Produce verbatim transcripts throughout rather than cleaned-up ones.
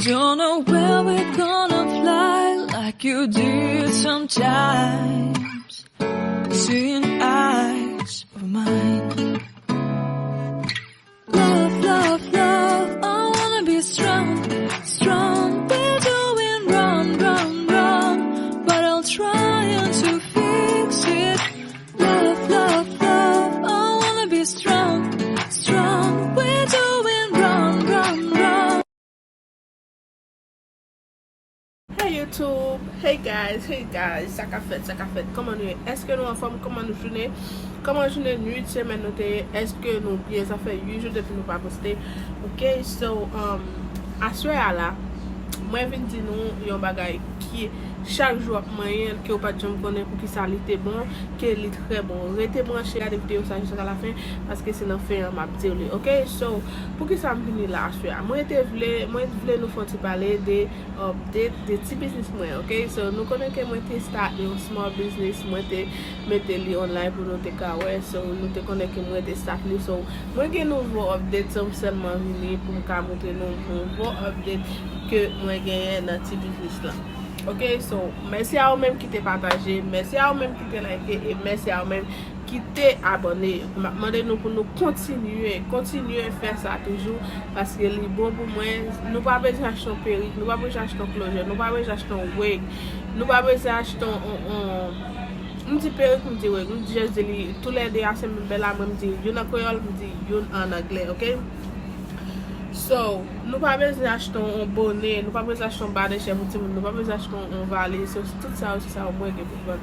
Don't know where we're gonna fly like you did sometimes. Seeing eyes of mine. Love, love, love, I wanna be strong, strong. We're doing wrong, wrong, wrong, but I'll try to fix it. Love, love, love, I wanna be strong, strong. We're doing wrong, wrong, wrong. Hey YouTube, hey guys, hey guys, sa k ap fèt, sa k ap fèt, kòman nou ye? Èske nou anfòm? Kòman nou jounen? Kòman jounen nwit semèn nou te ye? Èske nou byen? Sa fè uit jou depi nou pa poste. Ok, so, um, aswè a la, mwen vin di nou yon bagay ki chak jou ap manyen l, ke w pa t janm konnen poukisa li te bon, ke li trè bon. Rete branche, gade videyo sa jiska lafen, paske se nan fen an m ap di w li. Ok, so, poukisa m vini la aswè a? Mwen te vle, mwen vle nou fè yon ti pale de update de ti biznis mwen, ok? So, nou konnen ke mwen te start yon small business, mwen te mete li online pou nou te ka wè, so, nou te konnen ke mwen te start li, so, mwen gen nouvo update, so, m sèlman vini pou m ka montre nou nouvo update ke mwen genyen nan ti biznis lan. Ok, so, mèsi a ou menm ki te pataje, mèsi a ou menm ki te like, e mèsi a ou menm ki te abòne. M ap mande nou pou nou kontinye, kontinye fè sa toujou, paske li bon pou mwen. Nou pa bezwen achte yon perik, nou pa bezwen achte yon closure, nou pa bezwen achte yon wig, nou pa bezwen achte yon, yon, yon, m di perik, m di wig, m di jis di li, toulède a se menm bèl la, mwen m di youn an kreyòl, m di youn an anglè, ok? So, nou pa bezwen achte yon, yon bone, nou pa bezwen achte yon ba de chè pou timoun, nou pa bezwen achte yon, yon valiz, so, tout sa yo, se sa yo mwen gen pou vann.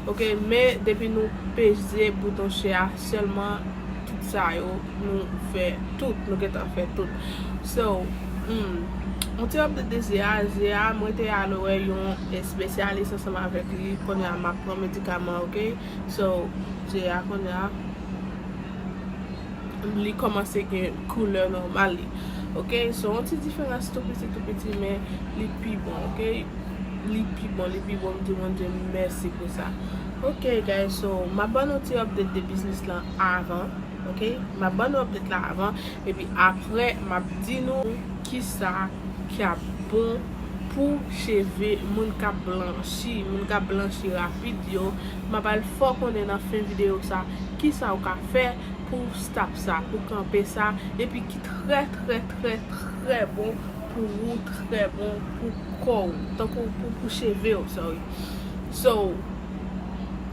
Ok, men depi nou peze bouton share a sèlman, tout sa yo, nou fè tout, nou gentan fè tout. So, hmm, yon ti update de Zea, Zea, mwen te al wè yon espesyalis ansanm avèk li, kounye a m ap pran medikaman, ok? So, Zea, kounye a, li kòmanse gen koulè nòmal li. Ok, so yon ti diferans tou piti, tou piti, men li pi bon, ok? Li pi bon, li pi bon, m di Bondye mèsi pou sa. Ok, guys, so, m ap ban nou ti update de biznis lan avan, ok? M ap ban nou update la avan, epi apre, m ap di nou kisa ki ap bon pou cheve moun k ap blanchi, moun k ap blanchi rapid yo. M ap al fè w konnen nan fen videyo sa, kisa w ka fè pou w stop sa, pou kanpe sa, epi ki trè, trè, trè, trè bon pou ou, trè bon pou kò w, tankou pou, pou cheve w, sorry. So,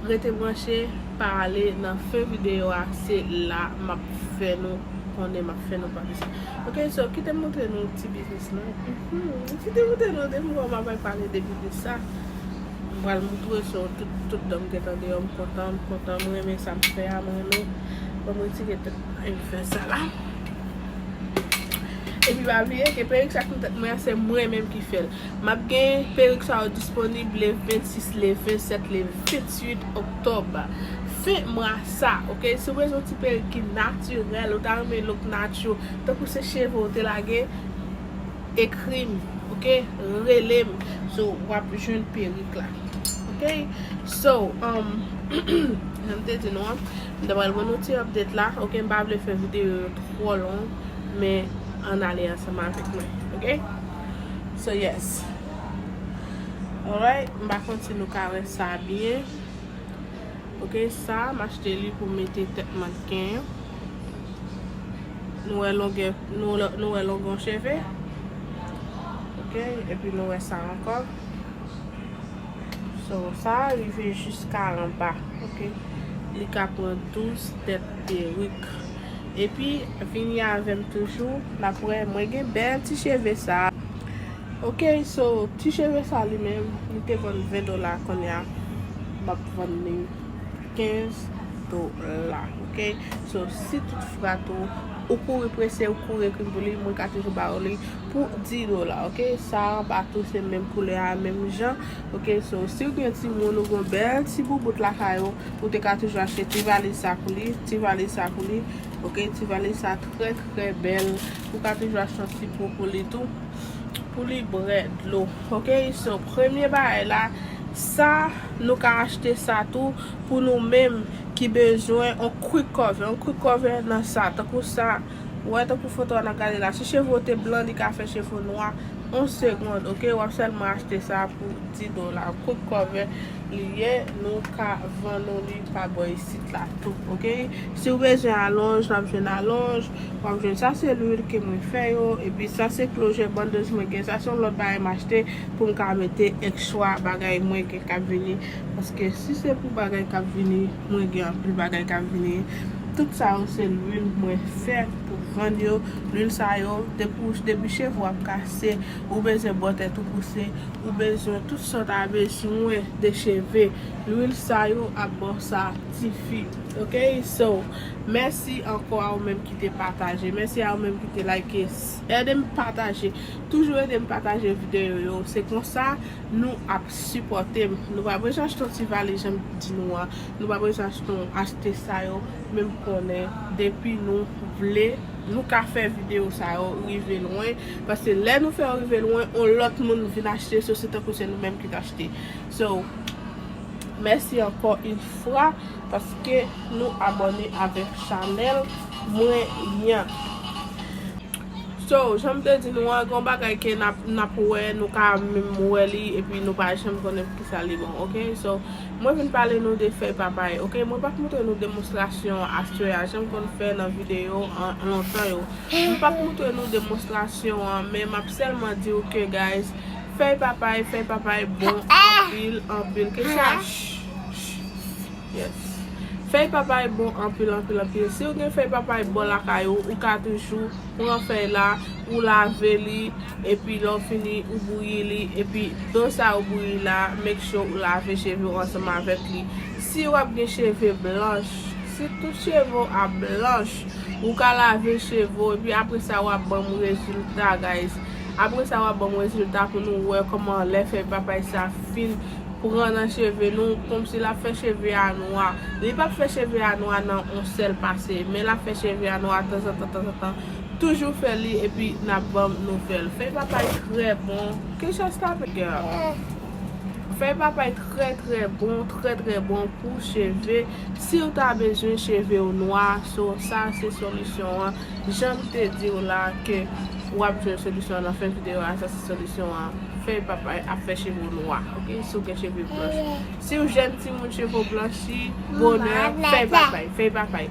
rete branche, pa ale nan fen videyo a, se la m ap fè nou konnen, m ap fè nou pale sa. Ok, so, kite m montre nou ti biznis lan. Mhm, kite m montre nou, depi m wè m ap pale de biznis sa. M pral montre, so, tout, tout dan m gentan deyò, m kontan, m kontan, m renmen sa m fè a, m renmen. Ban m retire tèt mwen, m fè sa la. Epi pa bliye ke perik sa k nan tèt mwen an, se mwen menm ki fè l. M ap gen perik sa yo disponib le vennsis, le vennsèt, le venntuit oktòb. Fen mwa sa, ok? Si w bezwen yon ti perik ki natirèl, ou ta renmen look natural, tankou se cheve w te lage, ekri m, ok? Rele m. So, w ap jwenn perik la. Ok? So, um, jan m te di nou an, m ta pral ban nou ti update la. Ok, m pa vle fè videyo yo twò long, men ann ale ansanm avèk mwen. Ok? So, yes. Alright, m pa konn si nou ka wè sa byen. Ok, sa, m achte li pou mete tèt mannken. Nou wè longè, nou, nou wè longè cheve. Ok, epi nou wè sa ankò. So, sa rive jiska anba. Ok, li ka pran douz tèt perik. Epi, vini avè m toujou, n ap wè, mwen gen bèl ti cheve sa. Ok, so, ti cheve sa li menm, li te vann ven dola, kounye a, m ap vann li kenz dola, ok? So, si toutfwa tou, ou kouri prese, ou kouri ekri m pou li, mwen ka toujou ba ou li pou dis dola, ok? Sa anba tou se menm koulè a, menm jan, ok? So, si w gen timoun, ou gen bèl ti boubout lakay ou, ou te ka toujou achte ti valiz sa pou li, ti valiz sa pou li, ok? Ti valiz sa trè, trè bèl. Ou ka toujou achte yon ti po pou li tou, pou li bwè dlo. Ok, so, premye bagay la, sa, nou ka achte sa tou pou nou menm ki bezwen yon quick cover, yon quick cover nan sa, tankou sa, ou wè, tankou foto a n ap gade la. Si cheve w te blan, li ka fè cheve w nwa, Yon segond, ok? W ap sèlman achte sa pou dis dola. Kout kòve li ye, nou ka vann ou li pa bò isit la tou, ok? Si w bezwen alonj, w ap jwenn alonj, w ap jwenn sa se lwil ke mwen fè yo, epi sa se klojè bandaj mwen gen, sa se yon lòt bagay m achte pou m ka mete ekstra bagay mwen gen k ap vini, paske si se pou bagay k ap vini, mwen gen anpil bagay k ap vini. Tout sa yo se lwil mwen fè pou vann yo. Lwil sa yo, depi, depi cheve w ap kase, ou bezwen bò tèt ou pouse, ou bezwen tout sa w ta bezwen de cheve. Lwil sa yo ap ba w sa tifi. Ok, so, mèsi ankò a ou menm ki te pataje. Mèsi a ou menm ki te like. Ede m pataje. Toujou ede m pataje videyo yo. Se konsa nou ap sipòte m. Nou pa bezwen achte yon ti valiz, jan m di nou an. Nou pa bezwen achte, achte sa yo. Men m konnen depi nou vle, nou ka fè videyo sa yo rive lwen. Paske lè nou fè yo rive lwen, yon lòt moun vin achte, so se tankou se nou menm ki t achte. So, mèsi ankò yon fwa paske nou abòne avèk chanèl mwen an. So, jan m te di nou an, gen yon bagay ke n ap, n ap wè, nou ka menm wè li, epi nou pa janm konnen pou kisa li bon, ok? So, mwen vin pale nou de fèy papay, ok? Mwen pa t montre nou demonstrasyon an aswè a, jan m konn fè nan videyo an lontan yo. M pa t montre nou demonstrasyon an, men m ap sèlman di w ke, guys, fèy papay, fèy papay bon anpil, anpil. Ke sa, ch, ch, yes. Fèy papay bon anpil, anpil, anpil. Si w gen fèy papay bò lakay ou, ou ka toujou pran fèy la, ou lave li, epi lè w fini, ou bouyi li, epi dlo sa ou bouyi la, make sure ou lave cheve w ansanm avèk li. Si w ap gen cheve blanch, si tout cheve w ap blanch, ou ka lave cheve w, epi apre sa, w ap ban m rezilta, guys. Apre sa, w ap ban m rezilta pou nou wè kòman lè fèy papay sa fin pran nan cheve nou, kòmsi l ap fè cheve a nwa. Li p ap fè cheve a nwa nan yon sèl pase, men l ap fè cheve a nwa tanzantan, tanzantan. Toujou fè li, epi n ap ban m nouvèl. Fèy papay trè bon. Keisha, stop it, girl. Fèy papay trè, trè bon, trè, trè bon pou cheve. Si w ta bezwen cheve w nwa, so, sa se solisyon an. Jan m te di w la ke w ap jwenn solisyon an nan fen videyo a, sa se solisyon an. Fèy papay ap fè cheve w nwa, ok? Si w gen cheve blanch. Si w jèn timoun, cheve w blanchi, bonè, fèy papay, fèy papay.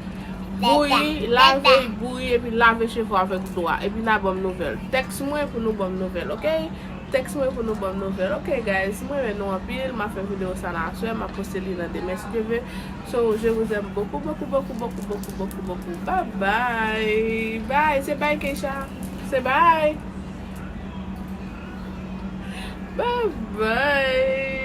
Bouyi, lave, bouyi, epi lave cheve w avèk dlo a. Epi n a ban m nouvèl. Tèks mwen pou nou ban m nouvèl, ok? Tèks mwen pou nou ban m nouvèl. Ok, guys, mwen renmen nou anpil. M ap fè videyo sa nan aswè, m ap poste li nan demen si Dye vle. So, je vous aime beaucoup, beaucoup, beaucoup, beaucoup, beaucoup, beaucoup, beaucoup. Bye bye. Bye. Se bye, Keisha. Se bye. Bye bye.